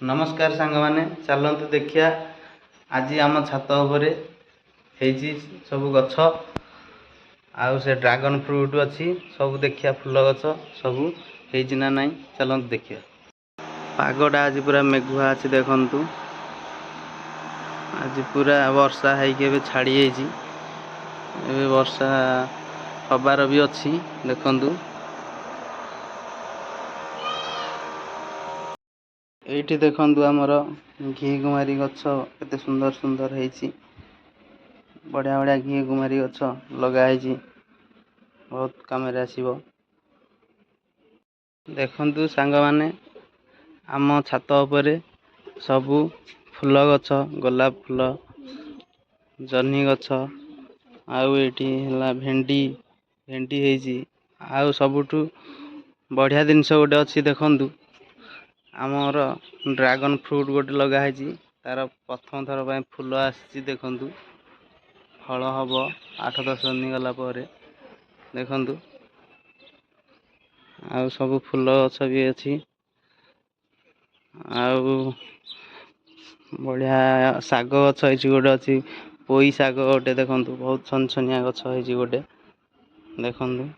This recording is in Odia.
ନମସ୍କାର ସାଙ୍ଗମାନେ, ଚାଲନ୍ତୁ ଦେଖିବା ଆଜି ଆମ ଛାତ ଉପରେ ହେଇଛି ସବୁ ଗଛ ଆଉ ସେ ଡ୍ରାଗନ୍ ଫ୍ରୁଟ୍ ଅଛି। ସବୁ ଦେଖିବା, ଫୁଲ ଗଛ ସବୁ ହେଇଛି ନା ନାହିଁ, ଚାଲନ୍ତୁ ଦେଖିବା। ପାଗଟା ଆଜି ପୁରା ମେଘୁଆ ଅଛି। ଦେଖନ୍ତୁ, ଆଜି ପୁରା ବର୍ଷା ହେଇକି ଏବେ ଛାଡ଼ି ଯାଇଛି। ଏବେ ବର୍ଷା ହବାର ବି ଅଛି। ଦେଖନ୍ତୁ, ଏଇଠି ଦେଖନ୍ତୁ, ଆମର ଘି କୁମାରୀ ଗଛ କେତେ ସୁନ୍ଦର ସୁନ୍ଦର ହେଇଛି। ବଢ଼ିଆ ବଢ଼ିଆ ଘି କୁମାରୀ ଗଛ ଲଗା ହେଇଛି, ବହୁତ କାମରେ ଆସିବ। ଦେଖନ୍ତୁ ସାଙ୍ଗମାନେ, ଆମ ଛାତ ଉପରେ ସବୁ ଫୁଲ ଗଛ, ଗୋଲାପ ଫୁଲ, ଜହ୍ନି ଗଛ, ଆଉ ଏଇଠି ହେଲା ଭେଣ୍ଡି, ଭେଣ୍ଡି ହେଇଛି। ଆଉ ସବୁଠୁ ବଢ଼ିଆ ଜିନିଷ ଗୋଟେ ଅଛି। ଦେଖନ୍ତୁ, ଆମର ଡ୍ରାଗନ୍ ଫ୍ରୁଟ୍ ଗୋଟେ ଲଗା ହେଇଛି। ତାର ପ୍ରଥମ ଥର ପାଇଁ ଫୁଲ ଆସିଛି। ଦେଖନ୍ତୁ, ଫଳ ହବ 8-10 ଦିନ ଗଲା ପରେ। ଦେଖନ୍ତୁ, ଆଉ ସବୁ ଫୁଲ ଗଛ ବି ଅଛି। ଆଉ ବଢ଼ିଆ ଶାଗ ଗଛ ହେଇଛି ଗୋଟେ ଅଛି, ପୋଇ ଶାଗ ଗୋଟେ। ଦେଖନ୍ତୁ, ବହୁତ ଛନଛନିଆ ଗଛ ହେଇଛି ଗୋଟେ। ଦେଖନ୍ତୁ।